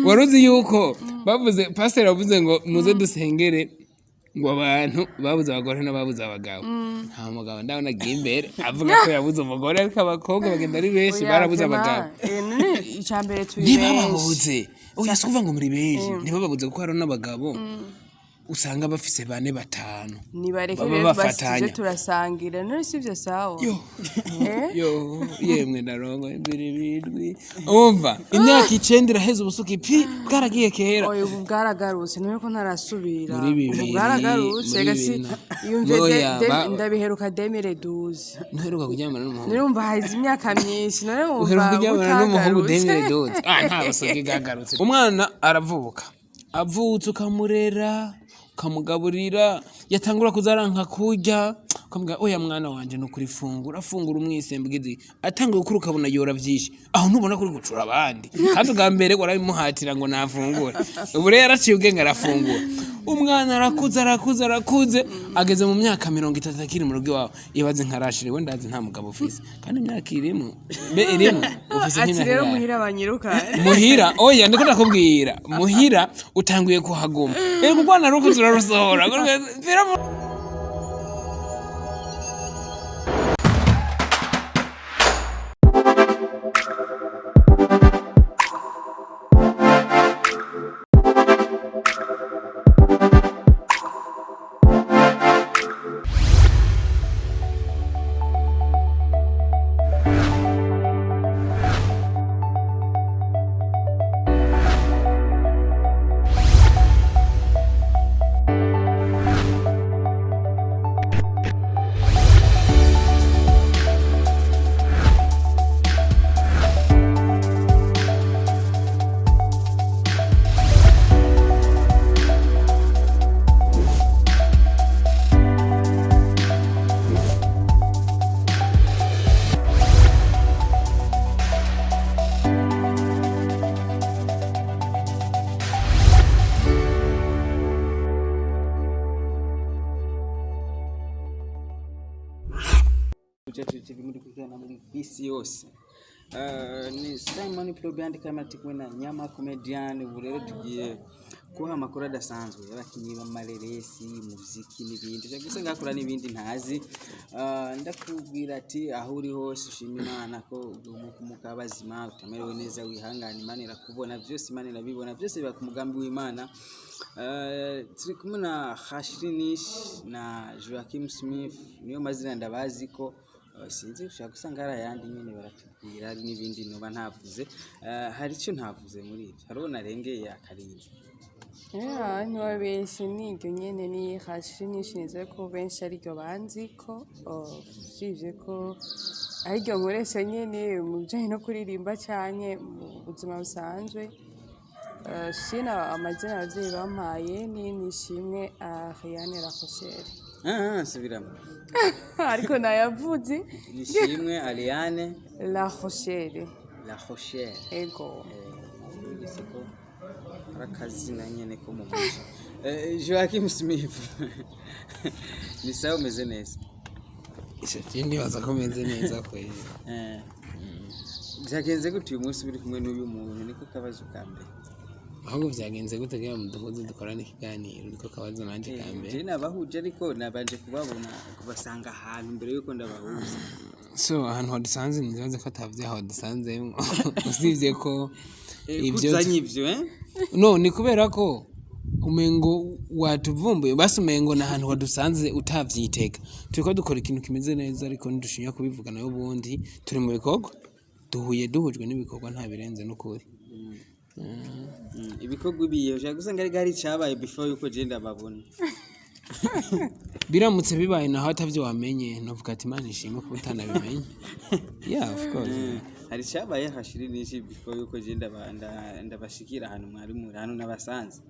Wari uzi yuko bavuze, pasiteri yavuze ngo muze dusengere ngo abantu babuze abagore n'ababuze abagabo. Nta mugabo ndabona agiye imbere avuga ko yabuze umugore, ariko abakobwa bagenda ari benshi. Oya, barabuze vraiment, abagabo. None ica mbere turi benshi. Ntibababuze, oya, si ukuvuga ngo muri benshi, ntibababuze, kuko hari n'abagabo usanga bafise bane, batanu. Nibareke baba rero basi tuze bafatanya. Turasangira none, sivyo? Sawa. Yo. Eh? Yo yemwe, ndarongo imbere birwi, umva, imyaka 9 iraheze, ubusuki pi bwaragiye kera. Oya, ubu bwaragarutse, none ko ntarasubira. Muri Ubu bibiri, bwaragarutse muri gasi. bibiri Iyumve. Oya, Ndabiheruka 2012. Ntuheruka kuryamana n'umuhungu? None wumva haheze imyaka myinshi, none wumva Uheruka kuryamana n'umuhungu butagarutse. 2012? Ah, nta busugi bwagarutse. Umwana aravuka, avutse ukamurera, ukamugaburira, yatangura kuzaranka kurya, ukamubwira: "Oya mwana wanje, nukuri fungura, fungura." Umwisembwizi atanguye gukura, ukabona yora vyinshi, aho ntubona kuri gucura abandi? Kandi ubwa mbere warabimuhatira ngo nafungure, ubu rero yaraciye ubwenge, arafungura. Umwana arakuze, arakuze, arakuze, ageze mu myaka 30 akiri mu rugo iwawe. Ibaze nka Rashiri, we ndazi nta mugabo ufise, kandi imyaka irimo mbe irimo ufise Ati nk'imyaka rero ingahe? muhira banyirukane. Muhira, oya, ndiko ndakubwira, muhira utanguye kuhaguma rero, urwana rukuze urarusohora. Mvira Cyacu TV muri kurikirana muri bisi yose. Ni Simon Pro behind camera, kumwe na Nyama Comedian. Ubu rero tugiye kuha amakuru adasanzwe y'abakinyi b'amareresi, muziki n'ibindi. Ushobora gusanga akora n'ibindi ntazi. Ndakubwira ati aho uri hose ushima Imana ko uguma bazima, utamerewe neza wihangane, Imana irakubona byose, Imana irabibona byose, biba ku mugambi w'Imana. Turi kumwe na Hashrinish na Joachim Smith, niyo mazina ndabazi ko sinzi, ushobora gusanga hari ayandi nyine baratubwira, hari n'ibindi noba ntavuze. Hari icyo ntavuze muri ibyo, hariho narengeye akarindwi. Ya, ntiwabeshye, niryo nyene ni Hashrinish, nizere ko benshi ariryo banzi ko, oh, usibye ko ariryo nkoresha nyene mu bijanye no kuririmba canke mu buzima busanzwe. Shina amazina abavyeyi bampaye ni Nishimwe Ariane Larochelle. Ah, ah, subiramo. Ariko nayavuze. Nishimwe Ariane Larochelle. La Rochelle. Ego. Numvise ko ari akazina nyene ko mu muco. Joachim Smith, ni sawa, umeze neza? Isha, ndibaza ko meze neza kweli. Byagenze gute uyu munsi uri kumwe n'uyu muntu? Niko kabazo ka mbere. Ahubwo byagenze gute kugira ngo muduhuze dukorane ikiganiro? Niko kabazo nanje ka mbere. Je nabahuje, ariko nabanje kubabona, kubasanga ahantu mbere yuko ndabahuza. So ahantu wadusanze, ntibaze ko atavyaha wadusanzemwo, usibye ko ibyo Kuzanye ivyo, eh? No, ni kubera ko umengo watuvumbuye, basi umengo ni ahantu wadusanze utavyitega. Turiko dukora ikintu kimeze neza, ariko ntidushinya kubivuga, nayo ubundi turi mu bikorwa, duhuye duhujwe n'ibikorwa, nta birenze n'ukuri. Ibikorwa ibiye ushaka gusanga ariko hari icabaye before yuko je ndababona. Biramutse bibaye naho atavyo wamenye, novuga ati Imana ishimwe kuba utanabimenye. Yeah, of course. Hari icabaye hashiri nishi before yuko je ndabashikira ahantu mwari muri, ahantu nabasanze.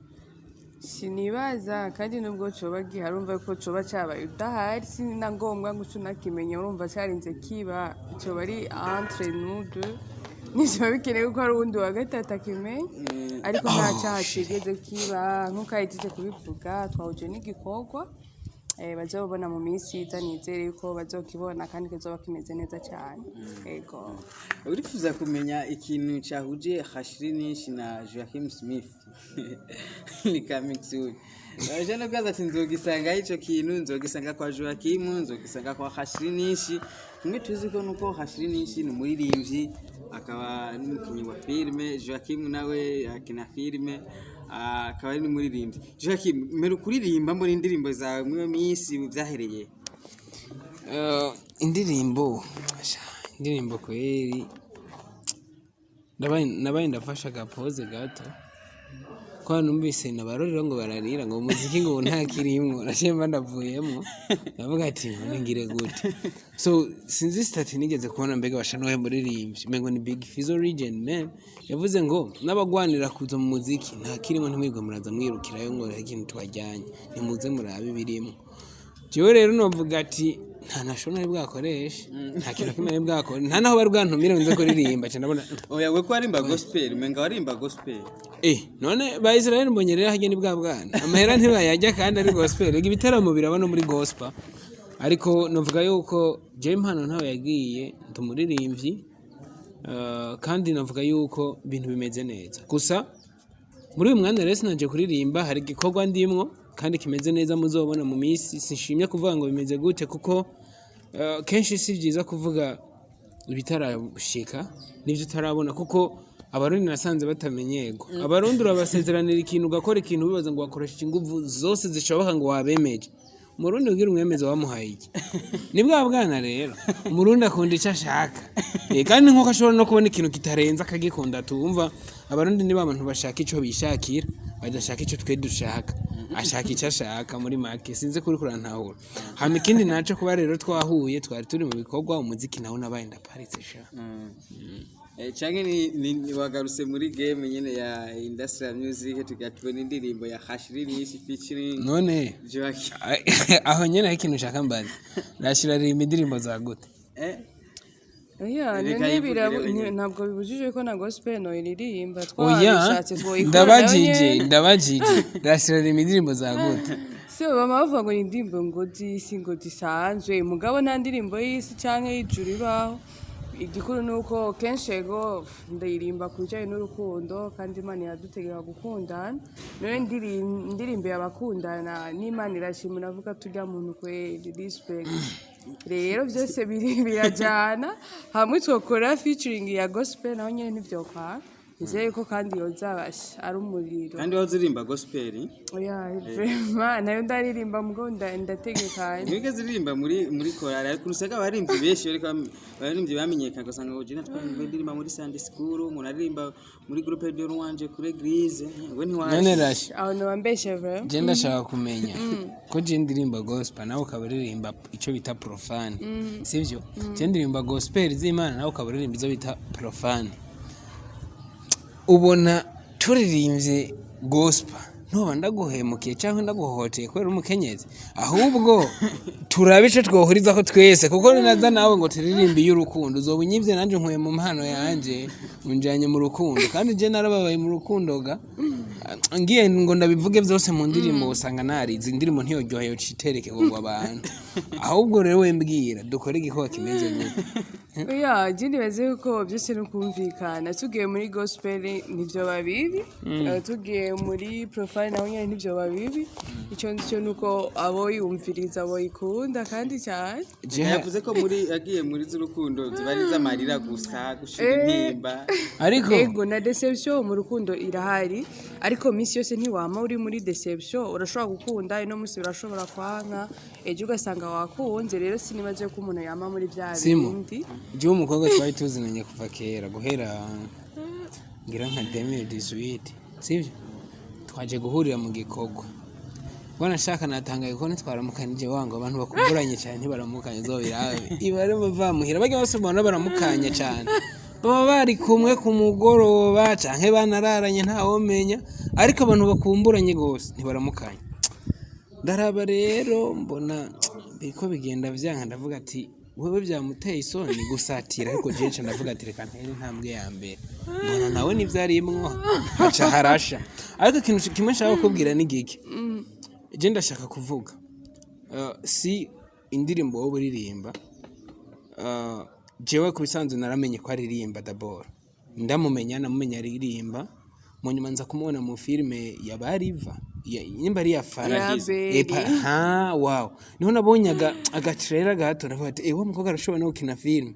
Sinibaza, kandi nubwo coba gihari, urumva ko coba cabaye udahari, sina ngombwa ngo uce unakimenya. Urumva carinze kiba, coba ari entre nous deux, nticoba bikenewe ko hari uwundi wa gatatu akimenya. Ariko nta caha cigeze kiba, nk'uko ahejeje kubivuga, twahuje n'igikorwa. Bazobona mu minsi iza, nizere yuko bazokibona kandi kizoba kimeze neza cyane, ego. Urifuza kumenya ikintu cyahuje Hashirinish na Joachim Smith, ni coming soon. Baje no kubaza ati nzogisanga ico kintu, nzogisanga kwa Joachim, nzogisanga kwa Hashirinish. Kimwe tuzi ko nuko Hashirinish ni umuririmbyi akaba n'umukinnyi wa filime, Joachim nawe akina filime akaba ari n'umuririmbyi. Joachim, mbere kuririmba mbona indirimbo zawe muri iyo minsi byahereye? Indirimbo sha, indirimbo kweri nabaye ndafashe agapoze gato ko numvise nabarorero ngo bararira ngo umuziki ngo nta kirimwo, naciye mba ndavuyemwo, ndavuga ati none ngire gute? So sinzi statut nigeze kubona, mbega basha n'uwuhe muririmbyi, umengo ni Big Fizzo Legend man, yavuze ngo n'abagwanira kuza mu muziki nta kirimwo, ntimwirwe muraza mwirukirayo ngo hari ikintu tubajyanye, nimuze murabe ibirimwo. Jewe rero novuga ati nta nasho nari bwakoreshe, nta kintu kimwe nari bwakore, nta naho bari bwantumire ngo nze kuririmba, ca ndabona. Oya, we ko warimba gospel, umenga warimba gospel. None ba Israel mbonye rero harya ni bwa bwana amahera ntibayajya kandi ari gospel. Ega ibiteramo biraba no muri gospel, ariko novuga yuko jewe impano ntawe yagiye, ndi umuririmbyi, kandi novuga yuko ibintu bimeze neza. Gusa muri uyu mwanya rero sinaje kuririmba, hari igikorwa ndimwo kandi kimeze neza muzobona mu minsi. Sinshimye kuvuga ngo bimeze gute kuko kenshi si byiza kuvuga ibitarashika n'ibyo utarabona, kuko Abarundi nasanze batamenyerwa. Abarundi urabasezeranira ikintu, ugakora ikintu wibaza ngo wakoresheje inguvu zose zishoboka ngo wabemeje. Umurundi ugira umwemeze wamuhaye iki? Ni bwa bwana rero, Umurundi akunda icyo ashaka. Kandi nkuko ashobora no kubona ikintu kitarenze akagikunda. Tumva Abarundi ni ba bantu bashaka ico bishakira, badashaka ico twe dushaka, ashaka icyo ashaka muri make. Sinzi kuri kurantahura. Hama ikindi naco, kuba rero twahuye twari turi mu bikorwa, umuziki nawo nabaye ndaparitse sha. Canke ni wagarutse muri game nyene ya industrial music, tugatubona indirimbo ya Hashirinish featuring None Joachim. Aho nyene hari ikintu ushaka mbaza, rashira aririmba indirimbo za gute? Oya, Reka none yivugire wenyine. ntabwo bibujije ko na gospel no iririmba. Oya. Twabishatse twoyikora nayo Ndabajije. nyene. Ndabajije, rashira aririmba indirimbo za gute? Si bama bavuga ngo ni indirimbo ngo z'isi, ngo zisanzwe, mugabo nta ndirimbo y'isi canke y'ijuru ibaho. Igikuru ni uko kenshi ego ndayirimba ku bijanye n'urukundo, kandi Imana iradutegeka gukundana. None ndirimbiye abakundana n'Imana irashima, iravuga turya muntu kweri respect. Rero byose biri birajana hamwe. Twokora featuring ya gospel naho nyene ntivyokwanga, nizeye ko kandi yozabasha ari umuriro. Kandi wahoze uririmba gospel? Oya, vraiment nayo ndaririmba, mugo ndategekanye. Ntiwigeze uririmba muri korali, ariko usanga abaririmbyi benshi bariko abaririmbyi bamenyekana, ugasanga ngo jena twumva ndirimba muri Sunday school, umuntu aririmba muri groupe de louange kuri église, we ntiwaje. None rashi Aho nobambeshe vraiment. Je ndashaka kumenya ko je ndirimba gospel, nawe ukaba uririmba icyo bita profane, sivyo? Je ndirimba gospel z'Imana, nawe ukaba uririmba izo bita profane. Ubona turirimbye gospel ntuba ndaguhemukiye cyangwa ndaguhohoteye kubera umukenyezi? Ahubwo turabe ico twohurizako twese, kuko ninaza nawe ngo turirimbe iy'urukundo uzoba unyivye, nanje nkuye mu mpano yanje unjanye mu rukundo, kandi je narababaye mu rukundo ga ngiye ngo ndabivuge byose mu ndirimbo, usanga narize indirimbo ntiyoryoheye ucitereke ngo abantu. Ahubwo rero we mbwira, dukore igikorwa kimeze gute? Oya, je nibaze yuko byose ni ukumvikana. Tugiye muri gospel ntivyoba bibi, tugiye muri profane naho nyene ntivyoba bibi. Ico nzi cyo nuko abo yumviriza boyikunda kandi cyane. Yavuze ko muri yagiye muri z'urukundo ziba ari iz'amarira gusa, gushira intimba. Ariko Ego, na deception mu rukundo irahari, ariko minsi yose ntiwama uri muri deception. Urashobora gukunda ino munsi, urashobora kwanka ejo ugasanga wakunze. Rero sinibaze ko umuntu yama muri bya Simo. bindi. Jewe umukobwa twari tuzinanye kuva kera, guhera ngira nka 2018, sivyo? Twaje guhurira mu gikorwa, wanashaka natangaye kuko ntitwaramukanije. Wango abantu bakumburanye cyane ntibaramukanye, uzobirabe ibare bava muhira bajya bose ubona baramukanye cyane, baba bari kumwe ku mugoroba canke banararanye, ntawomenya. Ariko abantu bakumburanye gose ntibaramukanye. Ndaraba rero mbona biriko bigenda vyanka, ndavuga ati wewe byamuteye isoni gusatira, ariko jewe ndavuga ati reka ntere intambwe ya mbere. Mbona nawe nivyo arimwo, haca harasha. Ariko ikintu kimwe nshaka kukubwira ni giki, je ndashaka kuvuga Si indirimbo wowe uririmba, jewe ku bisanzwe naramenye ko aririmba. D'abord ndamumenya, namumenya aririmba, mu nyuma nza kumubona mu filime ya Bariva, nimba ari iya Fara. Ya Beri. Ha, wow, niho nabonye agatrailer gato, ndavuga ati: "Eh, wa mukobwa arashobora no gukina filime."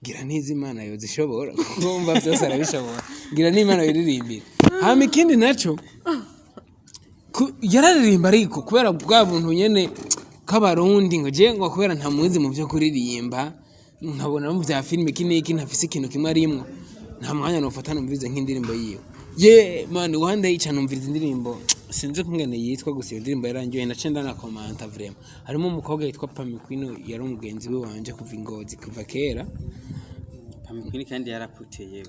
Ngira ntizi Imana yozishobora, kuko wumva byose arabishobora, ngira n'Imana yiririmbira. Hama ikindi naco, yararirimba, ariko kubera bwa buntu nyene k'Abarundi, ngo je ngo kubera ntamuzi mu vyo kuririmba, nkabona mu vya filime iki n'iki ntafise ikintu kimwe arimwo, nta mwanya nofata numvirize nk'indirimbo yiwe. Ye man, one day ca numviriza indirimbo, sinzi kungene yitwa, gusa iyo ndirimbo yarangiye, naciye ndanakomanta. Vraiment harimo umukobwa yitwa Pami Queen, yari umugenzi we wanje kuva ingozi, kuva kera. Pami Queen kandi yaraputeye yewe.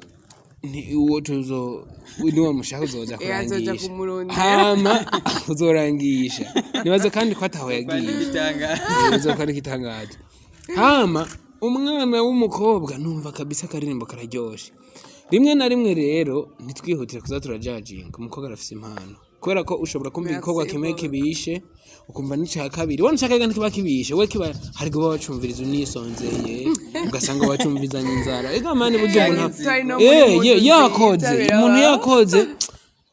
Ni uwo tuzo, niwe mushaka uzoza Eh, azoja kurangisha. kumurondera. Hama uzorangisha, nibaza kandi ko ataho yagiye. Igitangaza. Uzoka ari igitangaza. Hama umwana w'umukobwa numva kabisa akaririmbo kararyoshe. Rimwe na rimwe rero ntitwihutire kuza turajajinga. Umukobwa arafise impano, kubera ko ushobora kumva Merci igikorwa kimwe beaucoup. kibishe, ukumva n'ica kabiri wona ushaka ntikiba kibishe, we kiba hari kuba wacumviriza unisonzeye, ugasanga wacumvirizanye inzara. Ega man, burya umuntu Tari no muri Eh, ye mood yakoze nziza, umuntu biraba. yakoze.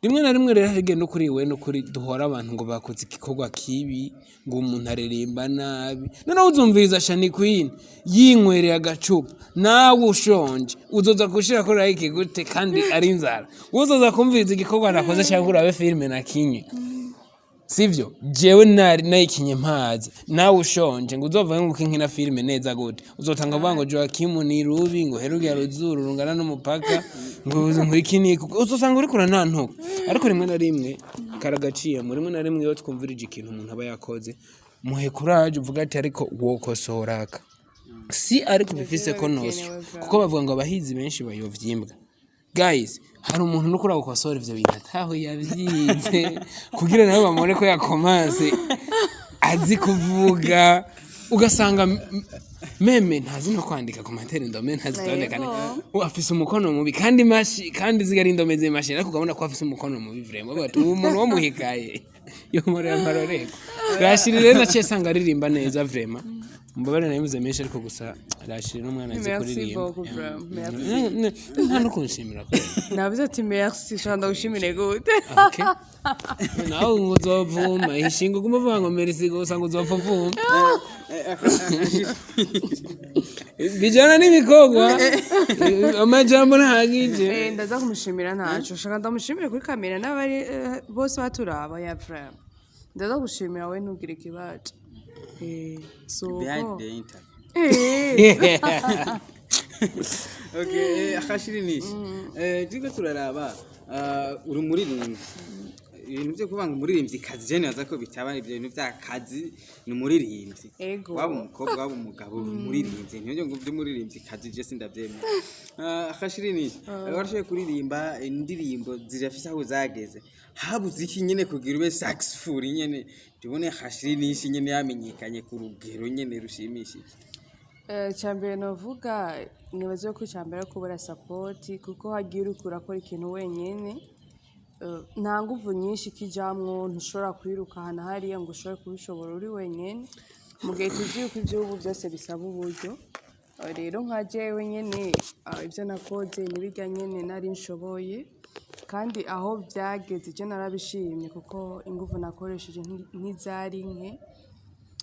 Rimwe na rimwe rero hari igihe no kuri we no kuri duhora abantu ngo bakoze igikorwa kibi, ngo umuntu aririmba nabi. Noneho uzumviriza Shani Queen yinywereye agacupa, nawe ushonje, uzoza gushira kuri like gute kandi ari inzara? Uzoza kumviriza igikorwa nakoze cyangwa urabe filime nakinye, sivyo? Jewe nari nayikinye mpaze, nawe ushonje, ngo uzovuge ngo ukinkina filime neza gute? Uzotanga uvuga ngo Joakim ni rubi, ngo heruya ruzuru rungana n'umupaka, ngo iki niki, uzosanga uriko uranantuka. Ariko rimwe na rimwe karagaciye mu rimwe na rimwe, iyo twumvirije ikintu umuntu aba yakoze, muhe courage, uvuga ati: "Ariko wokosoraka si ariko bifise ko nosyo." Kuko bavuga ngo abahizi benshi bayovya imbwa. Guys, hari umuntu nuko uragukosora ivyo bintu ataho yavyize, kugira nawe bamubone ko yakomanse azi kuvuga, ugasanga même ntazi no kwandika commentaire, indome ntazitondekane. Yego. Afise umukono mubi kandi mashi kandi zigari indome z'imashini, ariko ukabona ko afise umukono mubi vraiment. Bavuga ati: "Uwo muntu wo muhikaye yomorera amaroreko." Rashiri rero naciye sanga aririmba neza. Vraiment mubabare nabivuze menshi, ariko gusa Rashiri n'umwana azi Merci kuririmba. beaucoup, vraiment. Merci. Nta no kunshimira kweli. Navuze ati merci, shaka ndagushimire gute? Okay. Nawe ngo uzovuma ishinga, uguma uvuga ngo merci gusa, ngo uzopfa uvuma, bijana n'ibikorwa, amajambo ntahagije. Eh, ndaza kumushimira ntaco, shaka ndamushimire kuri kamera n'abari bose baturaba. Ya vraiment ndaza gushimira, we ntugire ikibazo. So Behind the interview. Okay, Khashiri nishi. Turiko turaraba, uri umuririmbyi. Ibintu byo kuvuga ngo umuririmbyi kazi, je nibaza ko bitaba ibyo bintu by'akazi, ni umuririmbyi. Ego. Waba umukobwa, waba umugabo, uri umuririmbyi. Ntibyo ngo by'umuririmbyi kazi je sindavyemera. Khashiri nishi. Warashoboye kuririmba indirimbo zirafise aho zageze. Habuze iki nyene kugira ube successful nyene? Tubone Khashiri nishi nyene yamenyekanye ku rugero nyene rushimishije. Icyambere novuga, nibaze ko icyambere ari kubura support, kuko hagiye uriko urakora ikintu wenyene, nta nguvu nyinshi kijamwo, ntushobora kwiruka ahantu hariya ngo ushobore kubishobora uri wenyene, mu gihe tuzi yuko ivy'ubu byose bisaba uburyo. Rero nka jewe nyene, ivyo nakoze nibirya nyene nari nshoboye, kandi aho vyageze je narabishimye, kuko inguvu nakoresheje ntizari nke.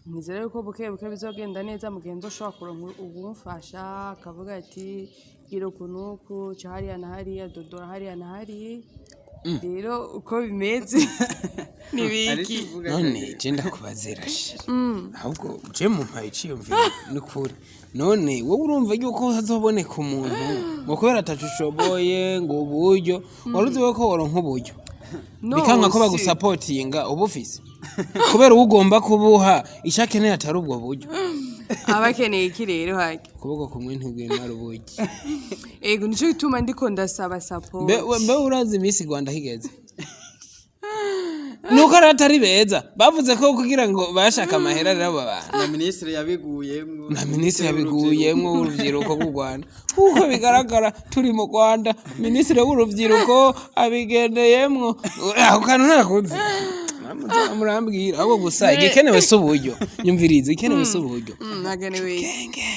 Nizere yuko buke buke bizogenda neza, mu gihe nzoshobora kuronka uwumfasha, akavuga ati: "Gira uku n'uku, ca hariya na hariya, dodora hariya na hariya." Rero uko bimeze nibiki. None je ndakubazira shi, ahubwo je mumpaye iciyumviro n'ukuri. None wowe urumva yuko hazoboneka umuntu ngo kubera ataco ushoboye, ngo uburyo, wari uzi ko woronka uburyo? No, bikanka ko bagusapotinga, uba ufise kubera uwo ugomba kubuha icyo akeneye atari ubwo buryo. Aba akeneye iki rero hake? Ukuboko kumwe ntigwimara ubugi. Ego, nico gituma ndiko ndasaba support. Mbe urazi Miss Rwanda higeze nuko rero atari beza, bavuze ko kugira ngo bashaka amahera rero abo bantu. Na minisitiri yabiguyemwo. Na minisitiri yabiguyemwo w'urubyiruko rw'u Rwanda. Nk'uko bigaragara turi mu Rwanda, minisitiri w'urubyiruko abigendeyemwo. Ako kantu ntakunze. Murambwira ahubwo gusa igikenewe si uburyo. Nyumviriza, igikenewe si uburyo. Nagenewe. Ubwenge.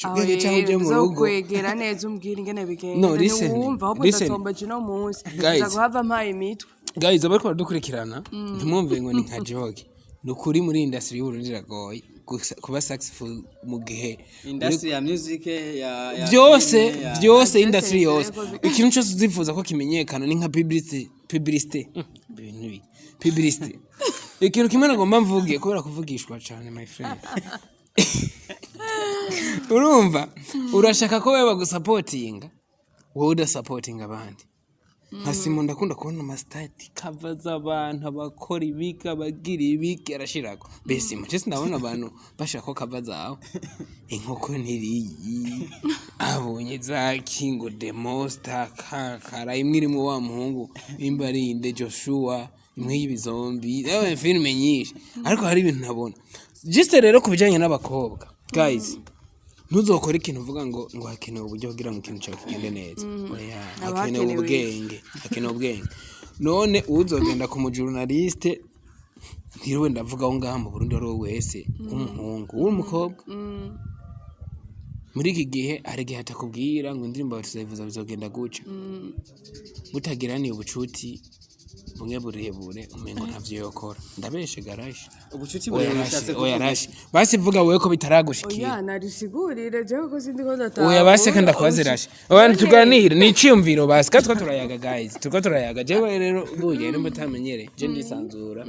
Ubwenge cyangwa uje mu rugo. Kwegera neza, umbwira ingene bigenda. No, listen, Ntiwumva, ahubwo listen. ndatomboje uno munsi. Guys. Nza guhava mpaye imitwe. Guys, abariko baradukurikirana, ntimwumve ngo ni nka joke. Ni ukuri, muri industry y'Uburundi iragoye kuba successful mu gihe Industry ya music, ya byose filime, byose, industry Byose yose. bizere ko Ikintu cyose uzifuza ko kimenyekana ni nka publicity, ibintu biki publicity. Ikintu kimwe nagomba mvuge, kubera kuvugishwa cyane, my friend, urumva urashaka ko wewe bagusapotinga, wowe udasapotinga abandi. Nka Simo, ndakunda kubona amasitati kava z'abantu abakora ibiki, abagira ibiki, arashirako. Mbese Simo, je sindabona abantu bashaka ko kava zawe inkoko ntiriyi abonye za Kingo the Monster kakara imwe irimo wa muhungu imbarinde Joshua, imwe y'ibizombi, yewe filime nyinshi. Ariko hari ibintu ntabona juste. Rero ku bijanye n'abakobwa, guys, ntuzokore ikintu uvuga ngo hakenewe uburyo kugira ngo ikintu cyawe kigende neza. Oya. Haba Hakenewe hakenewe. ubwenge, hakenewe ubwenge. None uzogenda ku mujournaliste, ntiriwe ndavuga aho ngaha mu Burundi, uwo ari we wese, w'umuhungu, w'umukobwa, muri iki gihe hari igihe atakubwira ngo indirimbo yawe tuzayivuza, bizogenda guca mutagiraniye ubucuti bumwe burebure, umengo ntavyo yokora. Ndabeshe garashe? Ubucuti Oya. burebure Rashe. ushatse Oya. kuvuga? Rashe, basi vuga wewe ko bitaragushikira. Oya, narisigurire jewe ko sindi ko ndatahura. Oya, basi kandi ndakubaze, rashe, abantu tuganire, ni iciyumviro. Basi kandi turiko turayaga, guys, turiko turayaga. Jewe rero buye nimba utamenyereye, je ndisanzura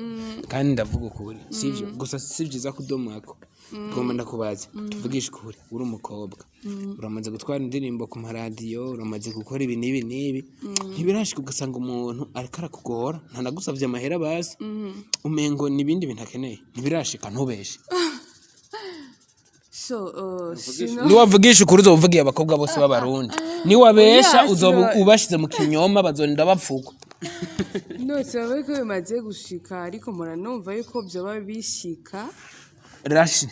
kandi ndavuga ukuri, sivyo? Gusa si vyiza kudomako. Ngomba ndakubaza, tuvugishe ukuri. Uri umukobwa, uramaze gutwara indirimbo ku maradiyo, uramaze gukora ibi n'ibi n'ibi, ntibirashika ugasanga umuntu ariko arakugora, ntanagusavye amahera, basi umengo n'ibindi bintu akeneye? Ntibirashika, ntubeshe. So sino Niwavugisha ukuri uzoba uvugiye abakobwa bose b'Abarundi. Niwabesha Oya, uzoba ubashize mu kinyoma, bazonda bapfukwa. No, sibabe ko bimaze gushika, ariko mpora numva yuko vyoba bishika. Rashi.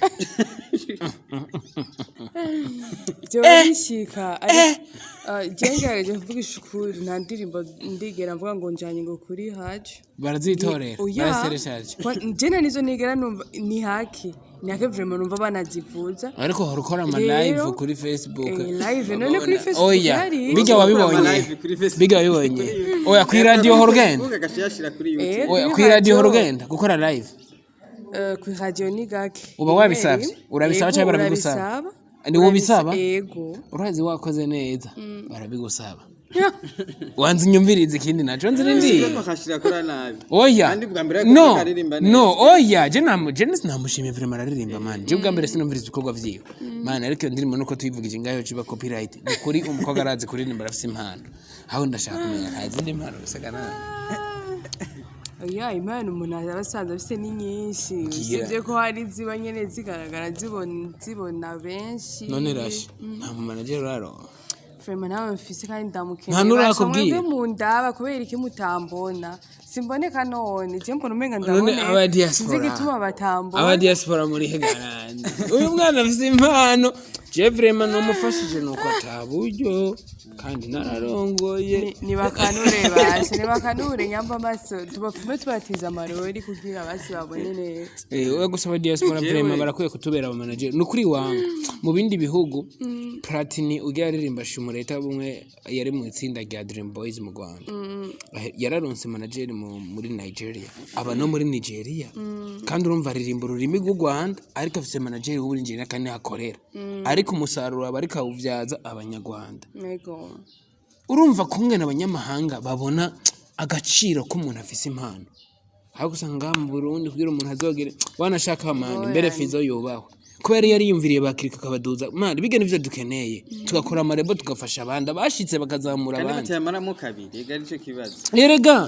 Vyoba bishika, ariko je ngerageje kuvugisha ukuri, nta ndirimbo ndigera mvuga ngo njanye ngo kuri haje. Barazitorera? Oya. Barasereshaje? Jene nizo nigera numva, ni hake, ni hake vraiment numva banazivuza. Ariko uhora ukora ama Rero, live kuri Facebook. Live, none kuri Facebook Oya. hari? Bijya wabibonye? Live kuri Facebook. Bijya wabibonye? Oya, kuri radio uhora ugenda? Facebook agaca yashira kuri YouTube. Oya. Kuri Kuri radio uhora radio. ugenda gukora live? Kuri radio ni gake. Uba wabisavye? Urabisaba Yego, canke barabigusaba? urabisaba. Ni wowe ubisaba? Yego. Urazi wakoze neza, barabigusaba. Wanze unyumvirize ikindi naco nzirindiriye. Ko akashira kuri nabi. Oya. Kandi bwa mbere ariko No. aririmba neza. No, oya, je sinamushimiye vraiment. Araririmba, man. Je bwa mbere sinumviriza ibikorwa vyiwe, man, ariko iyo ndirimbo nuko tuyivugije ngayo ciba copyright. Ni ukuri, umukobwa arazi kuririmba, arafise impano. Aho ndashaka kumenya, nta zindi mpano bisaga nabi? Oya, impano umuntu aba asanzwe afise ni nyinshi, usibye ko hari ziba nyene zigaragara, zibona benshi. None rashi, nta mu manager uraronka? Vraiment nawe mfise, kandi ndamukeneye. Nta n'urakubwira? Basha, mwebwe mundaba kubera iki mutambona? Simboneka none? Je mbona umenga None ndaboneka. aba diaspora, Sinzi igituma batambona. Aba diaspora muri hegarande, uyu mwana afise impano. Je vraiment nomufashije, nuko ataburyo kandi nararongoye. Nibakanure basi, nibakanure nyamba amaso, tubapfume tubatiza amarori kugira basi babone neza. Oya, gusa aba diaspora vraiment barakwiye kutubera aba manager. Ni ukuri wanga mu bindi bihugu, Platini ujya aririmba Shumureta bumwe yari mu itsinda rya Dream Boys mu Rwanda, yararonse manager muri Nigeria, aba no muri Nigeria, kandi urumva aririmba ururimi rw'u Rwanda, ariko afise manager wo muri Nigeria kandi akorera, ariko umusaruro aba ariko awuvyaza Abanyarwanda. Yego. Urumva kungena abanyamahanga babona agaciro k'umuntu afise impano, aho usanga mu Burundi kugira umuntu azogere wanashaka amani mbere Fizo yubahwe kubera iyo yariyumviriye bakirika akabaduza. Mani, bijya nivyo dukeneye, tugakora amarebo, tugafasha abandi abashitse bakazamura Kandi abandi. batayamaramo kabiri, ega aricyo kibazo. Erega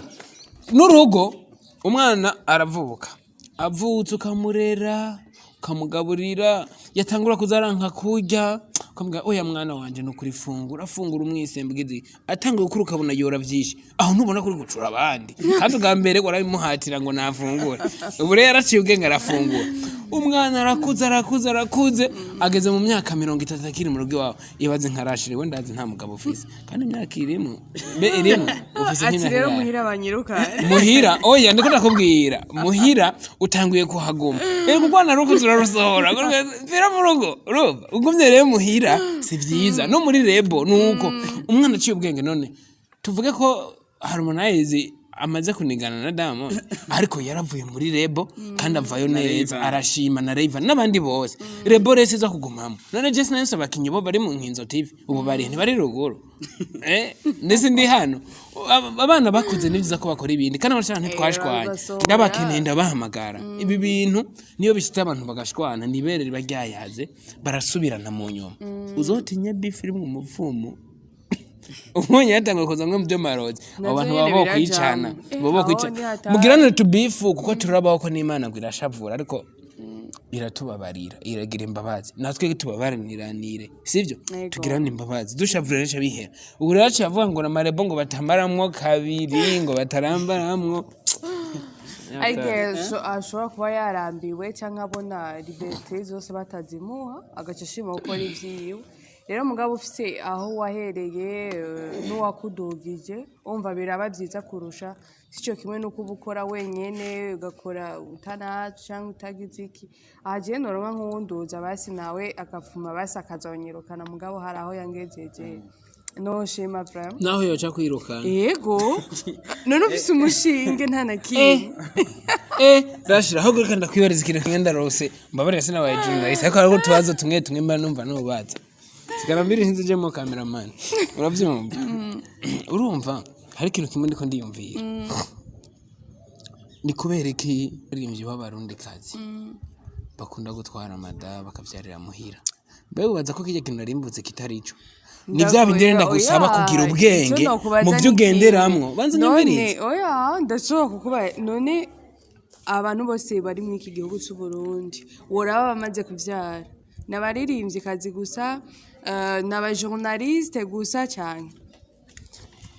n'urugo, umwana aravuka, avutse ukamurera, ukamugaburira, yatangura kuzaranka kurya, ukamubwira oya mwana wanje nukuri fungura, fungura, umwisembwizi. Atanguye gukura ukabona yora vyinshi, aho ntubona kuri gucura abandi? Kandi ubwa mbere warabimuhatira ngo nafungure, ubu rero yaraciye ubwenge arafungura. Umwana arakuze, arakuze, arakuze, ageze mu myaka 30 akiri mu rugo iwawe. Ibaze nka Rashiri, we ndazi nta mugabo ufise, kandi imyaka irimo, be irimo ufise Ati nk'imyaka rero ingahe? Muhira banyirukane. Muhira, oya, ndiko ndakubwira, muhira utanguye kuhaguma rero, kuko wanarukuze urarusohora mvira mu rugo. Urumva ugumye rero muhira si vyiza, no muri label nuko umwana aciye ubwenge. None tuvuge ko Harmonize amaze kunigana na Diamond, ariko yaravuye muri label kandi avayo neza, arashima na Rayvanny n'abandi bose. Label rero iza kugumamo. None Jesse na abakinyi bo bari mu Nkinzo TV ubu bari ntibari ruguru, ndetse ndi hano. Abana bakuze ni byiza ko bakora ibindi, kandi abashaka ntitwashwanye. Bagasohora. Ndabakeneye, ndabahamagara. Ibi bintu niyo bishitse abantu bagashwana, nibere riba ryayaze, barasubirana mu nyuma. Uzotinye beef iri mu mupfumu, ubonye yatanguye kuza mwe mu byo marozi, abo bantu Navyo baba nyene bokwicana. birajamwo. Baba Aho bokwicana. ni hatari. Mugiranire tubifu, kuko turabaho ko n'Imana ngo irashavura, ariko iratubabarira, iragira imbabazi. Natwe tubabariranire, sibyo? Yego. Tugirane imbabazi, dushavura rero bihera. Ubu rero aciye avuga ngo namarebo ngo batamaramwo kabiri, ngo batarambaramwo. Ariko ashobora kuba yarambiwe cyangwa abona liberté zose batazimuha, agaca ashima gukora ivyiwe. Rero mugabo ufise aho wahereye, n'uwakudugije, umva biraba byiza kurusha. Sico kimwe n'uko uba ukora wenyene, ugakora utanazi cyangwa utagize iki. Aha jewe noronka nk'uwunduza basi, nawe akavuma basi akazonyirukana, mugabo hari aho yangejeje, noshima vraiment. Naho yoca kwirukana. Yego, none ufise umushinge nta na kimwe. Rashira, ahubwo reka ndakwibariza ikintu kimwe. Ndarose, mbabarira, sinabaye journalist, ariko hariho utubazo tumwe tumwe mba numva nubaza. Sigara mbiri nzinjemo cameraman, uravyumva? Urumva hari ikintu kimwe ndiko ndiyumvira: ni kubera iki abaririmbyi b'Abarundikazi bakunda gutwara amada bakavyarira muhira? Mbega ubaza ko kirya kintu narimbutse kitari ico? Ni vya bindi rero ndagusaba kugira ubwenge mu vyo ugenderamwo. Banza unyumvirize. None oya, ndashobora kukuba. None abantu bose bari muri iki gihugu c'u Burundi woraba bamaze kuvyara, ni abaririmbyi gusa, ni abajournaliste gusa cyane?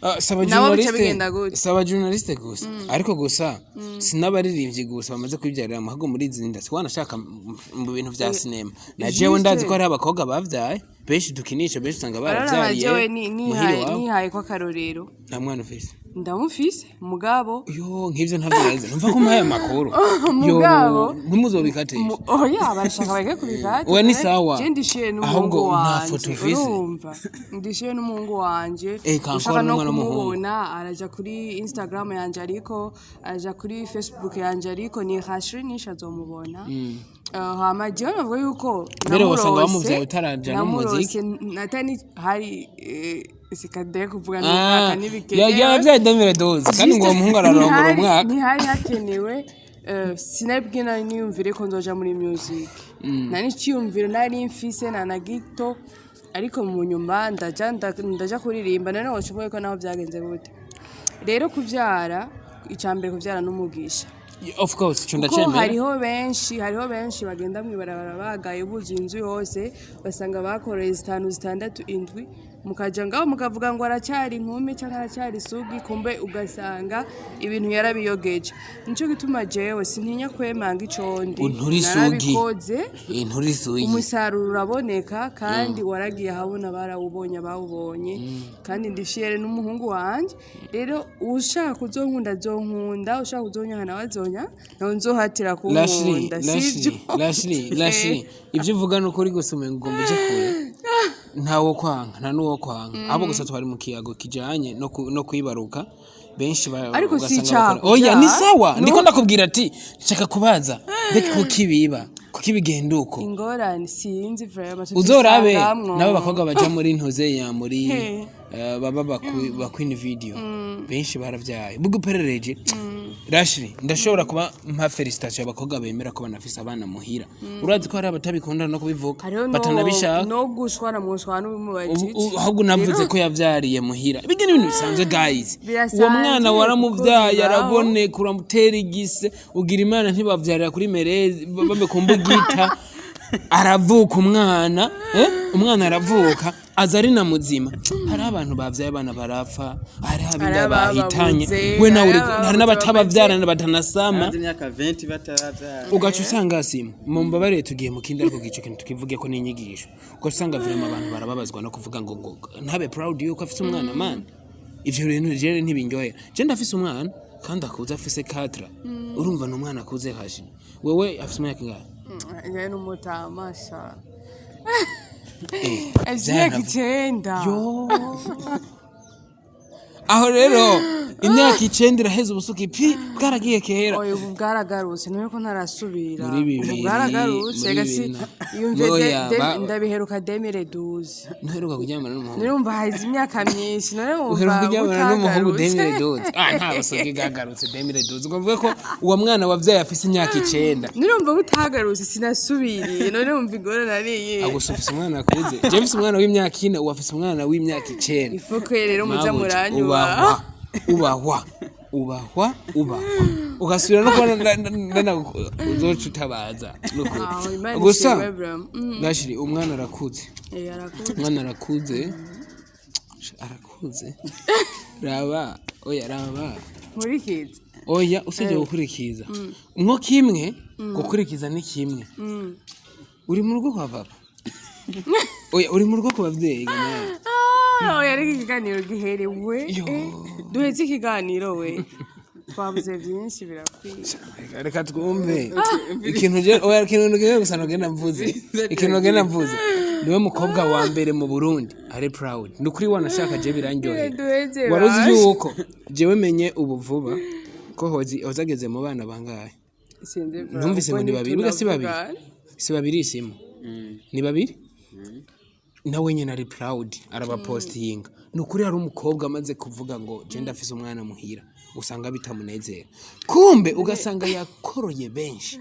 Ah, saba Nabo bica journaliste bigenda gute? Saba journaliste gusa, ariko gusa si n'abaririmbyi gusa bamaze kwibyarira ahubwo muri izi nda si wanashaka mu bintu vya sinema na jewe ndazi ko hariho abakobwa bavyaye benshi dukinisha, benshi usanga baravyariye jewe muhira iwabo. Nihaye ko akarorero. Nta mwana ufise? Ndamufise mugabo. Yo, nk'ivyo ntavyo narize. Numva ko mpaye amakuru. Yo, Mugabo. ntimuzobikatishe. Oya, barashaka bareke kubikata. Oya, ni sawa. Je ndishiye Ahubwo n'umuhungu nta wanje. foto ufise? Urumva, ndishiye n'umuhungu wanje. Kankora Ushaka no n'umwana w'umuhungu. kumubona, araja kuri Instagram yanje, ariko araja kuri Facebook yanje, ariko ni Hashri Nisha, azomubona. Hama jewe navuga yuko Mbere wosanga namurose- wamuvyaye utaraja no mu muziki. Namurose natani hari, sikadeye kuvuga Ah, n'umwaka n'ibikenewe. Yavyaye 2012, kandi ngo uwo muhungu ararongora umwaka. Ntihari hakenewe, sinabwe nari niyumvire ko nzoja muri music, nari iciyumviro nari mfise na gito, ariko mu nyuma ndaja kuririmba. None woshoboye ko naho byagenze gute? Rero kuvyara, icambere kuvyara n'umugisha. Of course, ico Kuko ndacemera. hariho benshi bagenda mw'ibarabara bagaye, buzuye inzu yose, basanga bakoreye zitanu, zitandatu, indwi, mukaja ngaho mukavuga ngo aracyari inkumi cyangwa aracyari isugi, kumbe ugasanga ibintu yarabiyogeje. Nico gituma jewe sintinya kwemanga ico ndi. Nturi isugi. Narabikoze. Nturi isugi. Umusaruro uraboneka kandi waragiye ahabona, barawubonye abawubonye, kandi ndi fière n'umuhungu wanje. Rero ushaka uzonkunda azonkunda, ushaka uzonyanka nawe azonya, nawe nzohatira Lashri, kunkunda. Lashri, Sivyo? Lashri, Lashri, ibyo uvuga ni ukuri, gusa umenga ugomba uje kure. Ntawo kwanga, nta n'uwo kwanga, ahubwo gusa twari mu kiyago kijanye no kwibaruka benshi Ariko si ugasanga icaha oya, ni kuvyara. sawa. No. Ndiko ndakubwira ati nshaka kubaza mbega kuki biba, kuki bigenda uko? Ingorane sinzi vraiment. Uzorabe tuzisangamwo. nabo bakobwa baja muri ntuze ya muri He. baba ba Queen Video, benshi baravyaye. Bugu perereje Rashri, ndashobora kuba mpa félicitation abakobwa bemera ko banafise abana muhira. Urazi ko hari abatabikunda no kubivuga, Hariho batanabishaka. no gushwana mwoshwana n'ubimubajije. Ahubwo navuze ko yavyariye muhira, ibyo ni ibintu bisanzwe, guys. Birasanzwe, Uwo mwana waramuvyaye, kuko bibaho. araboneka, uramutera igise, ugira Imana ntibavyarira kuri merezi, bambe kumbugita, aravuka umwana, eh? Umwana aravuka. Aza ari na muzima. Hariho abantu bavyaye abana barapfa, hariho abinda Hari bahitanye, abababuze, we nawe hari hari n'abatabavyara batanasama. Amaze imyaka 20 batarabyara. Ugaca usanga simu mumbabarire, tugiye mu kindi, ariko ico kintu tukivuge ko n'inyigisho. Ugaca usanga vraiment abantu barababazwa no kuvuga ngo ntabe proud yuko afise umwana. Man, ivyo bintu jewe ntibindyohera. Je ndafise umwana kandi akuze, afise 4. Urumva, ni umwana akuze. Hashi wewe afise imyaka ingahe? Njyewe n'umutamasha Eh, afite imyaka vyaravu- 9. Yo, aho rero imyaka 9 iraheze, ubusuki pi bwaragiye kera. Oya, ubu bwaragarutse, none ko ntarasubira. Muri Ubu bibiri, bwaragarutse muri gasi. bibiri Yumve. Oya, Ndabiheruka 2012. Ntuheruka kuryamana n'umuhungu? Nurumva hahize imyaka myinshi, none wumva Uheruka kuryamana n'umuhungu butagarutse. 2012? Ah, nta busugi bwagarutse 2012. Ngo mvuge ko uwo mwana wavyaye afise imyaka 9. Nurumva butagarutse, sinasubiriye. None wumva ingorane ari iyihe? Agusa ufise umwana akuze. Jewe mfise umwana w'imyaka 4, uwo afise umwana w'imyaka 9. Ifuko rero muza Mabuja, muranyuba. Ubahwa, ubahwa, ubahwa, ubahwa, ugasubira no kubona uzoca utabaza nukuri. Aho, Imana Gusa ishimwe, bro. Gashiri, umwana arakuze. Eh, arakuze. Umwana arakuze, arakuze. Raba, oya, raba. Nkurikiza. Oya, usibye gukurikiza mwo kimwe, gukurikiza ni kimwe. Uri mu rugo kwa papa? Oya, uri mu rugo ku bavyeyi ga nawe? Ah, oya, ariko ikiganiro giherewe. Yo. Duheze ikiganiro, we twabuze byinshi, birakwiye. Reka twumve ikintu oya, ikintu ngiye gusa nogenda mvuze, ikintu nogenda mvuze, niwe mukobwa wa mbere mu Burundi ari proud. Ni ukuri, wanashaka je birandyohera. Duheze. Wari uzi Basha. yuko jewe menye ubu vuba ko Hozi ageze mu bana bangahe? Sinzi bro, Numvise ngo ubwo ni babiri. Burya si babiri? ntitunavuga. Si babiri, simu ni babiri. Nawe nyine ari proud, arabapostinga. Ni ukuri, hari umukobwa amaze kuvuga ngo je ndafise umwana muhira, usanga bitamunezera, kumbe ugasanga yakoroye benshi.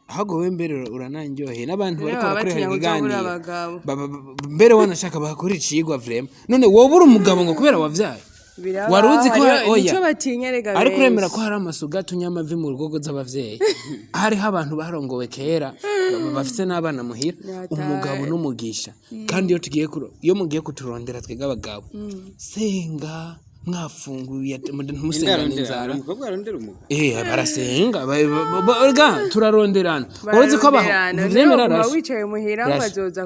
Ahubwo wowe mbere urananryoheye n'abantu Rero bariko baba barakorera batinya kuja muri ibiganiro. abagabo. Mbere wanashaka bahakora icigwa vraiment. None wowe uri umugabo ngo kubera wavyaye? Biraba, Wari uzi ko hariho- oya. nico batinya rega Ariko uremera benshi. ko hari amasuga atunya amavi mu rugo z'abavyeyi? Hariho abantu barongowe kera bafise n'abana muhira. Nyataye. Umugabo n'umugisha. Kandi iyo tugiye iyo mugiye kuturondera twebwe abagabo, senga mwafunguye, ntimusengane inzara. Umukobwa arondera umugabo. Eh, barasenga erega turaronderana. Wari uzi ko abaho Bararonderana. ntuvyemera? Rero uguma Rasha? wicaye muhira Rasha. bazoza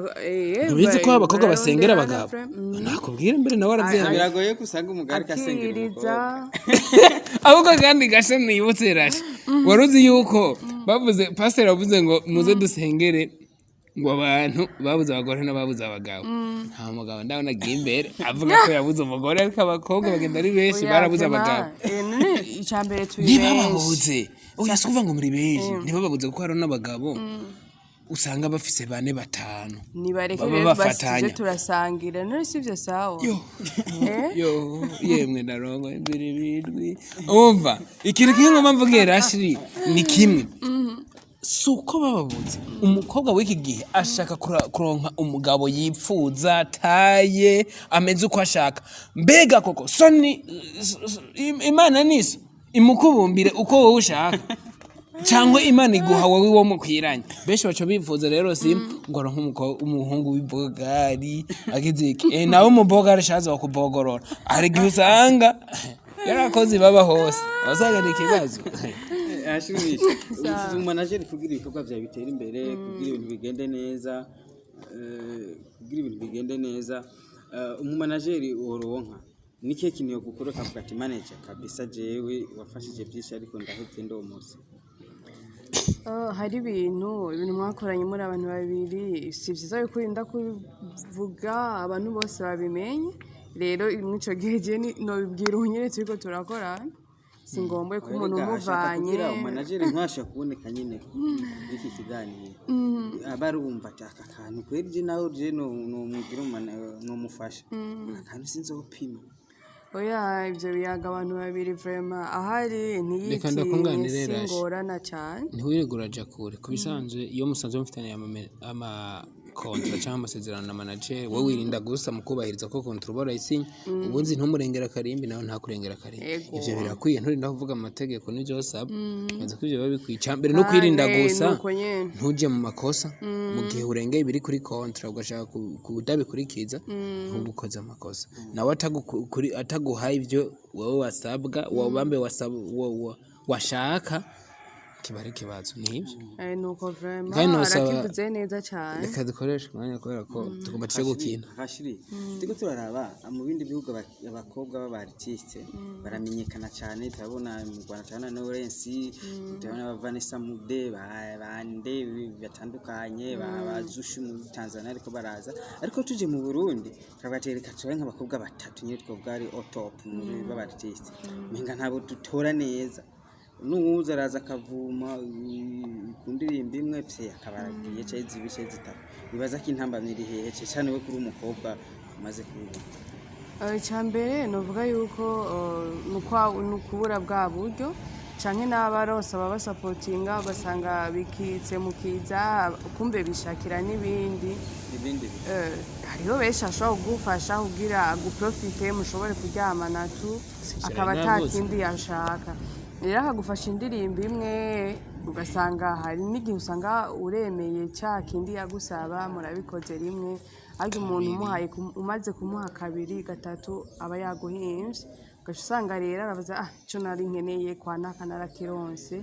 Ntubizi ko abakobwa basengera bararonderana, abagabo? frère. Nakubwira mbere nawe aravyemera. Biragoye ko usanga umugabo ariko asengera Akiriza. umukobwa. Ahubwo kandi gasha nibutse, Rasha, wari uzi yuko bavuze, pasiteri yavuze ngo muze dusengere ngo abantu babuze abagore n'ababuze abagabo. Nta mugabo ndabona agiye imbere avuga ko yabuze umugore, ariko abakobwa bagenda ari benshi. Oya, Barabuze vraiment, abagabo. None icambere turi benshi. Ntibababuze, oya, si ukuvuga ngo muri benshi, ntibababuze, kuko hari n'abagabo usanga bafise bane, batanu. Nibareke Baba rero bafatanya. basize turasangira. None sivyo? Sawa. Yo. Eh? Yo, yemwe, ndarongo imbere birwi. Umva, ikintu kimwe ngomba mvuge, Rashiri, ni kimwe. Si uko bababuze. Umukobwa w'iki gihe ashaka kuronka umugabo yipfuza, taye ameze uko ashaka. Mbega koko soni Imana niso imukubumbire uko wowe ushaka, cyangwa Imana iguha wowe uwo mukwiranye? Benshi baca bifuza rero simu ngo aronke umuhungu w'ibogari agize iki, nawe umubogari shaza wakubogorora. Hari igihe usanga yarakoze baba hose, wasanga ni ikibazo. Ashimisha umu manager kugira ibikorwa byawe bitera imbere, kugira ibintu bigende neza, kugira ibintu bigende neza. Umu manager woronka ni kihe kintu yogukora ukavuga ati manager kabisa, jewe wafashije byinshi ariko ndahevye ndomose? Oh, hari ibintu mwakoranye muri abantu babiri, si vyiza yuko urinda kubivuga abantu bose babimenye. Rero mw'ico gihe je nobibwira ubu nyene turiko turakora, si ngombwa ko umuntu Erega ashaka umuvanye. Kugira umu manager ntasha kuboneka nyine iki kiganiro, aba arumva ati aka kantu kweri je nawe je nomugira nomufasha, aka kantu sinzopima. Oya, ivyo biyaga abantu babiri vraiment, ahari Reka ntiyitinye, ndakunganire, si Rashi. ngorana cane. Ntiwirirwe uraja kure. Ku bisanzwe iyo musanzwe mufitaniye ama Contrat cyangwa amasezerano na manager, wowe wirinda gusa mu kubahiriza ko contrat uba warayisinye, ubundi ntumurengera akarimbi, nawe ntakurengera akarimbi. Ego. Ivyo birakwiye, nturinda kuvuga amategeko n'ivyo wasaba, nzi ko ivyo biba bikwiye. Icambere no kwirinda gusa Nuko nyene. ntuje mu makosa. Mu gihe urengeye ibiri kuri contrat ugashaka kudabikurikiza, ntuba ukoze amakosa. Nawe ataguhaye ibyo wowe wasabwa, wabambe washaka, kiba ari ikibazo, nibyo. Nuko vraiment Kandi nosaba- arakivuze neza cyane. Reka dukoreshe umwanya kubera ko tugomba tuje gukina. Hashiri, turiko turaraba mu bindi bihugu, abakobwa b'aba artiste baramenyekana cyane. Turabona mu Rwanda, turabona Knowless, turabona ba Vanessa Mude, bande batandukanye, ba Zuchu muri Tanzania, ariko baraza. Ariko tuje mu Burundi turavuga ati reka turabe nk'abakobwa batatu nyine twovuga ari au top muri b'aba artiste, umenga ntabwo dutora neza. N'uwuza araza akavuma ku ndirimbo imwe pye, akaba aragiye, canke zibiri canke zitatu. Bibaza ko intambamyi iri hehe, cane cane we kuri umukobwa umaze kubibona? Icya mbere novuga yuko ni ukubura bwa buryo, canke n'abaronse ababasapotinga ugasanga bikitse mu kiza, kumbe bishakira n'ibindi. Ibindi bintu. Hariho benshi ashobora kugufasha kugira aguprofite, mushobore kuryamana tu, akaba ata navuze. kindi yashaka. Rero akagufasha indirimbo imwe, ugasanga hari n'igihe usanga uremeye cya kindi yagusaba, murabikoze rimwe, ariko umuntu umuhaye umaze kumuha kabiri, gatatu, aba yaguhimvye. Ugaca usanga rero aravuze: "Ah, ico nari nkeneye kwa naka narakironse."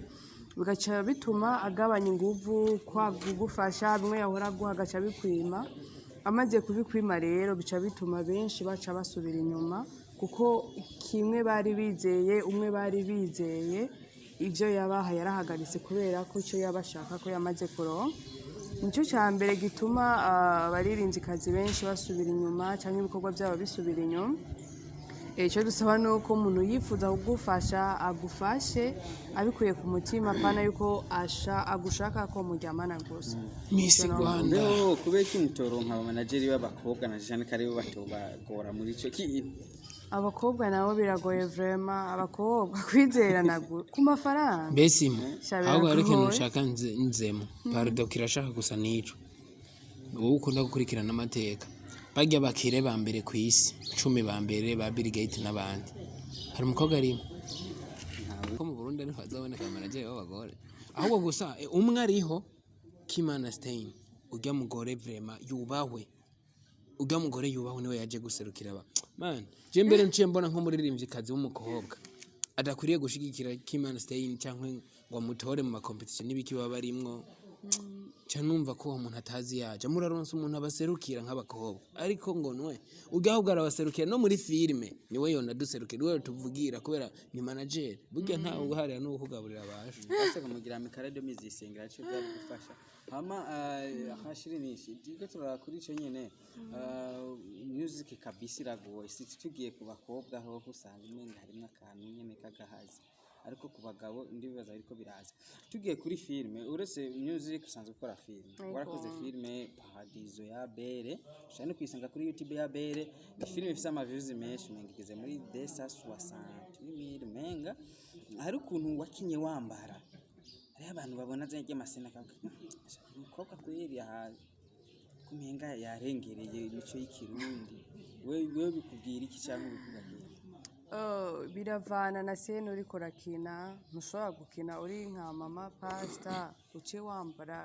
Bigaca bituma agabanya inguvu kwa kugufasha, bimwe yahora aguha agaca abikwima. Amaze kubikwima rero, bica bituma benshi baca basubira inyuma, kuko kimwe bari bizeye, umwe bari bizeye, ibyo yabaha yarahagaritse kubera ko icyo yaba ashaka ko yamaze kuronka. Nicyo cya mbere gituma abaririmvyikazi benshi basubira inyuma cyangwa ibikorwa byabo bisubira inyuma. Icyo dusaba ni uko umuntu yifuza kugufasha agufashe abikuye ku mutima, apana yuko asha agushaka ko muryamana gusa. Miss Rwanda. Mbeho kubera iki mutoronka abamanageri b'abakobwa, na cane ko aribo batobagora muri ico kintu? Abakobwa nabo biragoye vraiment, abakobwa kwizerana ku mafaranga. Mbese imwe Sha, ahubwo hari ikintu biragoye. nshaka nzemo pardon, kirashaka gusa n'ico. Wowe ukunda gukurikirana amateka, barya bakire ba mbere ku isi, 10 ba mbere, ba Bill Gates n'abandi, hari umukobwa arimo? Ko mu Burundi ariho hazaboneka manager w'abagore? Ahubwo gusa umwe ariho, Kimana Stein, urya mugore vraiment yubahwe, urya mugore yubahwe, niwe yaje guserukira aba man. Je mbere nciye mbona nk'umuririmvyikazi w'umukobwa adakwiriye gushigikira Kimana Stein cyangwa ngo amutore mu makompetisiyo n'ibiki baba barimwo, ca numva ko uwo muntu atazi yaje. Muraronse umuntu abaserukira nk'abakobwa, ariko ngo nwe urya ahubwo arabaserukira no muri filime, niwe yona duserukira, niwe tuvugira kubera ni manager. Burya ntawe uharira n'uwo kugaburira abasha. Base kumugira mikara de mizisengera cyo byari gufasha. Hama hashiri nishi turiko turara kuri ico nyene, music kabisa iragoye. Si tugiye ku bakobwa ho usanga umenga harimwo akantu nyene k'agahazi, ariko ku bagabo ndibaza ariko biraza. Tugiye kuri filme, uretse music usanzwe ukora filme, warakoze filme Paradiso ya Bere, ushobora no kuyisanga kuri YouTube ya Bere. Ni filme ifise ama views menshi, umenga igeze muri 268 mille. Menga hari ukuntu wakinye wambara, hariho abantu babona zanya ry'amasena akavuga: "Umukobwa kweri aha kumenga yarengereye imico y'ikirundi." Wewe bikubwira iki cyangwa bikuvuga iki? Biravana na scène uriko urakina. Ntushobora gukina uri nka mama pasita uce wambara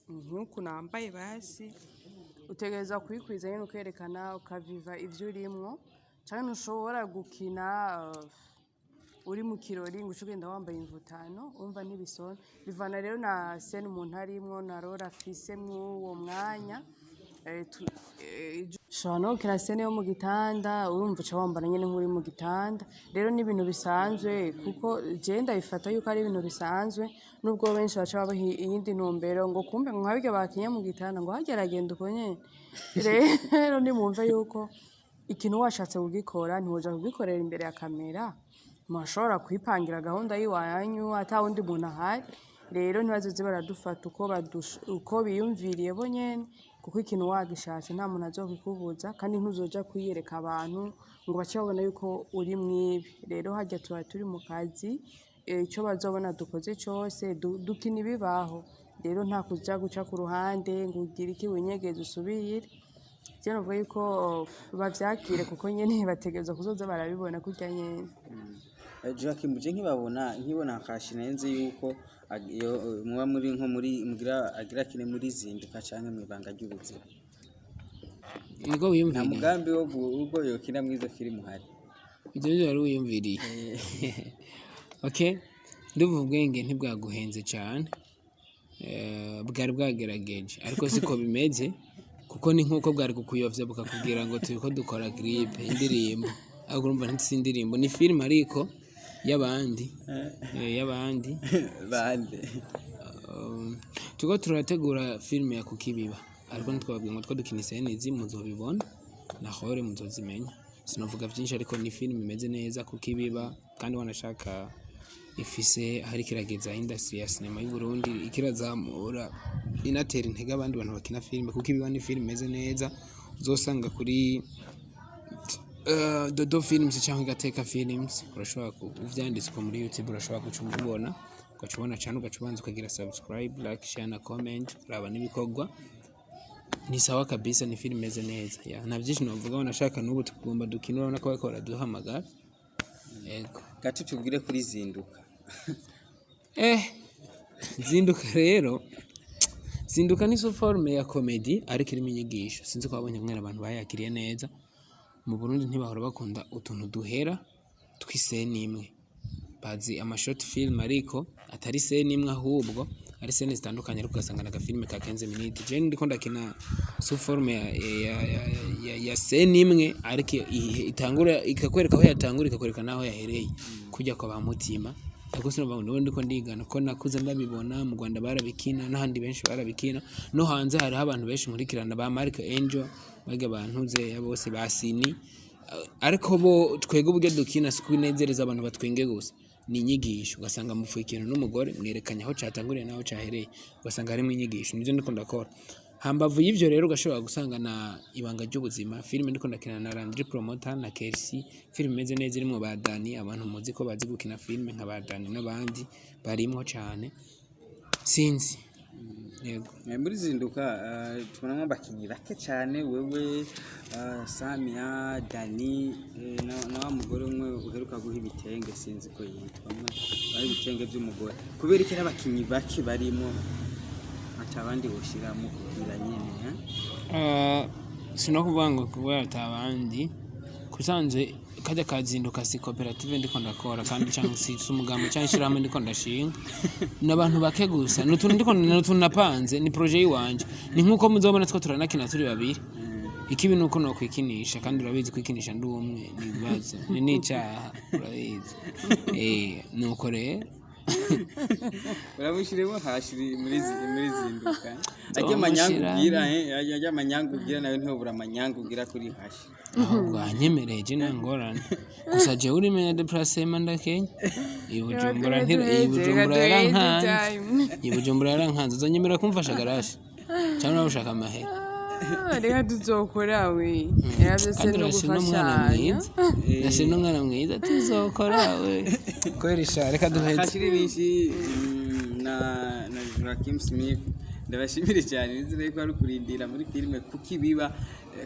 nk'uku nambaye. Basi utegereza kuyikwiza nyine, ukerekana, ukaviva ivyo urimwo. Canke ntushobora gukina uri mu kirori ngo uce ugenda wambaye imvutano, urumva ntibisona. Bivana rero na scène umuntu arimwo na rôle afise mw'uwo mwanya. Ushobora no gukina scène yo mu gitanda, urumva uca wambara nyene nk'uri mu gitanda. Rero ni ibintu bisanzwe, kuko jewe ndabifata yuko ari ibintu bisanzwe, nubwo benshi baca babaha iyindi ntumbero ngo kumbe ngo nka birya bakinye mu gitanda, ngo harya aragenda uko nyene. Rero nimwumve yuko ikintu washatse kugikora, ntiwoja kugikorera imbere ya kamera. Murashobora kwipangira gahunda y'iwanyu ata wundi muntu ahari. Rero ntibazoze baradufata uko biyumviriye bo nyene, kuko ikintu wagishatse nta muntu azokikubuza, kandi ntuzoja kwiyereka abantu ngo bace babona yuko uri mwibi. Rero harya tuba turi mu kazi, ico bazobona dukoze cose, dukina ibibaho. Rero nta kuja guca ku ruhande ngo ugire iki, winyegeze, usubire. Je novuga yuko bavyakire, kuko nyene bategerezwa kuzoza barabibona kurya nyene. Joachim, je nkibabona, nkibona kashi, nzi yuko iyo muba muri nko muri mugira agira kine muri Zinduka canke mwibanga ry'ubuzima. Niko Nta wiyumviriye? Mugambi wo ubwo yokina mwizo filime uhari? Ibyo byo wari wiyumviriye. Okay, ndumva ubwenge ntibwaguhenze cyane. Bwari bwagerageje, ariko siko bimeze, kuko ni nk'uko bwari kukuyovya bukakubwira ngo turiko dukora clip indirimbo, ariko urumva ntisi indirimbo, ni film, ariko y'abandi. Y'abandi. Bande? Turiko turategura filime ya Kukibiba, ariko ntitwababwiye ngo two dukina isenizi, muzobibona nahore muzozimenya. Sinovuga vyinshi, ariko ni filime imeze neza, Kukibiba, kandi wanashaka ifise hari kirageza industry ya cinema y'u Burundi, ikirazamura, inatera intege abandi bantu bakina filime. Kukibiba ni filime imeze neza, uzosanga kuri Dodo Films cyangwa Gateka Films. Urashobora uvyanditse muri YouTube, urashobora guca umubona, ugaca ubona cyane, ugaca ubanza ukagira subscribe, like, share na comment, uraba n'ibikorwa ni sawa kabisa. Ni filime imeze neza ya, nta byinshi novuga. Wanashaka n'ubu tugomba dukina, urabona ko bariko baraduhamagara. Yego. Gato tubwire kuri Zinduka. Zinduka rero, Zinduka ni sous forme ya comedy, ariko irimo inyigisho. Sinzi ko wabonye mwene abantu bayakiriye neza. Mu Burundi ntibahora bakunda utuntu duhera tw'iseni imwe, bazi ama short film, ariko atari scène imwe, ahubwo ari scène zitandukanye, ariko ugasanga na agafilme ka 15 minutes. Je ndiko ndakina sous forme ya scène imwe, ariko itangura ikakwereka aho yatangura, ikakwereka naho yahereye, kujya kwa ba mutima. Ariko sinumva ngo ndiko ndigana, ko nakuze ndabibona mu Rwanda barabikina, n'ahandi benshi barabikina, no hanze hariho abantu benshi nkurikirana, ba Mark Angel, barya bantuze bose ba Sini. Ariko bo twebwe uburyo dukina si kunezereza abantu batwenge gusa, ni inyigisho. Ugasanga mupfuye ikintu n'umugore, mwerekanye aho catanguriye n'aho cahereye, ugasanga harimo inyigisho. Nivyo ndiko ndakora. Hambavu y'ivyo rero, ugashobora gusanga na Ibanga ry'Ubuzima, filime ndiko ndakina na Landry Promoter na Kercy, filime imeze neza irimwo ba Dani, abantu muzi ko bazi gukina filime nka ba Dani n'abandi barimwo cane, sinzi, yego. Muri Zinduka tubonamo abakinyi bake cyane: wewe, Samia, Dani, na wa mugore umwe uheruka guha ibitenge, sinzi ko yitwa, umwe baha ibitenge by'umugore. Kubera iki ari abakinyi bake barimo, ata abandi woshiramo kugira nyene, eh? Sino kuvuga ngo kubera ata abandi, kusanzwe kajya kazinduka si koperative ndiko ndakora, kandi cyangwa si umugambi cyangwa ishirahamwe ndiko ndashinga, ni abantu bake gusa, ni utuntu ndiko, ni utuntu napanze, ni projet yiwanje. Ni nkuko muzobona two turanakina turi babiri. Ikibi nuko nokwikinisha, kandi urabizi kwikinisha ndi umwe ni ibibazo, ni n'icaha, urabizi. Nuko rero. Uramushiremo hashiri muri Zinduka, ajya amanyanga ugira, ajya amanyanga ugira nawe, ntibura amanyanga ugira kuri hashi. Ahubwo anyemereye, je nta ngorane, gusa jewe urimenya déplacement ndakenya iyi Bujumbura, iyi Bujumbura yarankanze, iyi Bujumbura yarankanze. Uzonyemerera kumfasha garashe, cyangwa nawe ushaka amahera? Reka tuzokora we, reka byose Kandi no urashe n'umwana gufashanya. mwiza, urashe n'umwana mwiza, tuzokora we kubera isha, reka duheze. Hashiri Bishi na Joachim Smith, ndabashimire cyane. Nizere ko ari kurindira muri filime kuko ibiba.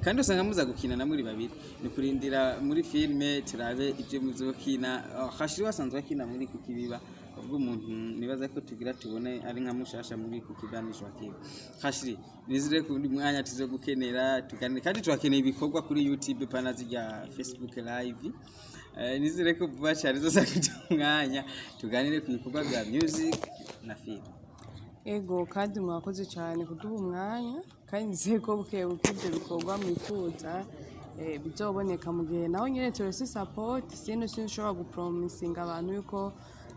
Kandi usanga muza gukina na muri babiri, ni kurindira muri filime turabe ibyo muzokina. Hashiri wasanzwe akina muri kuko ibiba, ubwo umuntu nibaza ko tugira tubone ari nka mushasha muri kukiba ni Joachim. Hashiri, nizere ko undi mwanya tuzogukenera tuganire, kandi turakeneye ibikorwa kuri YouTube pana zijya Facebook live. Nizere ko vuba cyane tuzoza kugira umwanya tuganire ku bikorwa bya music na film. Ego, kandi mwakoze cyane kuduha umwanya, kandi nizeye ko buke buke ibyo bikorwa mwifuza bizoboneka, mu gihe naho nyine turese support. Sino sinshobora gupromisinga abantu yuko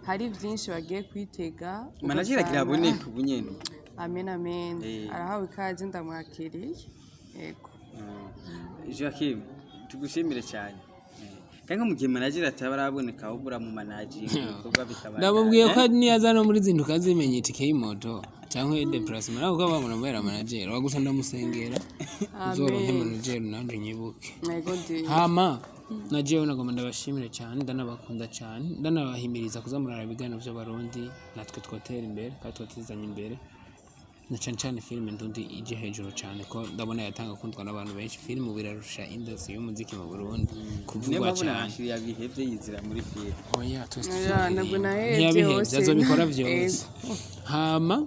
hari byinshi bagiye kwitega. Manager agira aboneke ubu nyene. Amen, amen. Arahawe ikaze, ndamwakiriye, ego. Joachim, tugushimire cyane. Kandi nko mu gihe manager ataba araboneka, ahubwo uramu-managinga ibikorwa bikaba. Ndamubwiye ko niyaza no muri Zinduka azimenya itike y'imoto cyangwa déplacement, nawe ukaba wabona mubera manager wa gusa. Ndamusengera uzoronke manager nanje nyibuke. Ego di. Hama na jewe nagomba ndabashimire cyane, ndanabakunda cyane, ndanabahimiriza kuza murara ibiganiro by'Abarundi, natwe twotera imbere kandi twotezanya imbere. Na cane cane filime ndundi ije hejuru cane, ko ndabona yatanga kundwa n'abantu benshi. Filime ubu irarusha industry y'umuziki mu Burundi Niyo kuvugwa mpamvu cane. na yabihevye, yizira muri filime. Oya, twese Oya, ntabwo turirimba. nahevye Ntiyabihevye, hose. azobikora vyose. Hama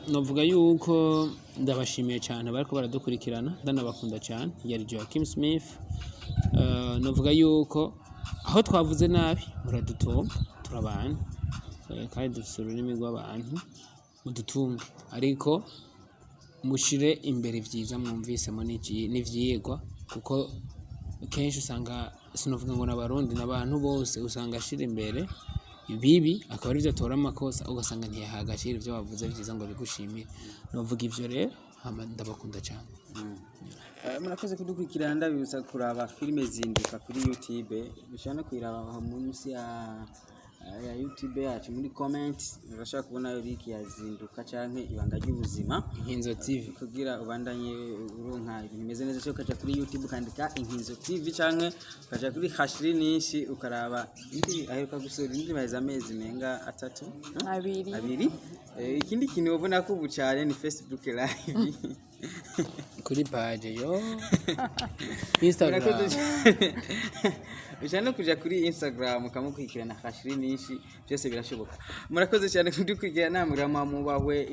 novuga yuko ndabashimiye cyane bariko baradukurikirana, ndanabakunda cyane. Yari Joaquim Smith. Novuga yuko aho twavuze nabi muradutunga, turabana, kandi dufise ururimi rw'abantu, mudutunge, ariko mushire imbere vyiza mwumvisemo n'ivyigwa, kuko kenshi usanga, sinovuga ngo n'Abarundi, n'abantu bose, usanga ashira imbere ibibi akaba arivyo atora amakosa, ugasanga ntiyaha agaciro ivyo wavuze vyiza ngo bigushimire. Novuga ivyo rero, hama ndabakunda cyane. Murakoze kudukurikirana. Ndabibutsa kuraba filime Zinduka kuri YouTube. Ushobora no kuyiraba aho munsi ya YouTube yacu, muri comment urashobora kubona link ya Zinduka canke Ibanga ry'Ubuzima. Inkinzo TV. Kugira ubandanye uronka ibintu bimeze neza cyo, ukaja kuri YouTube ukandika Inkinzo TV, canke ukaja kuri Hashiri Nishi ukaraba indi aheruka gusohora. Indi maheze amezi menga 3, no? 2. 2. Ikindi kintu ubona ko ubu cane ni Facebook Live. Kuri page yo Instagram. Murakoze cyane. Ushobora no kuja kuri Instagram ukamukurikirana, Hashiri Nishi, byose birashoboka. Murakoze cyane kudukurikirana, murama mubahwe.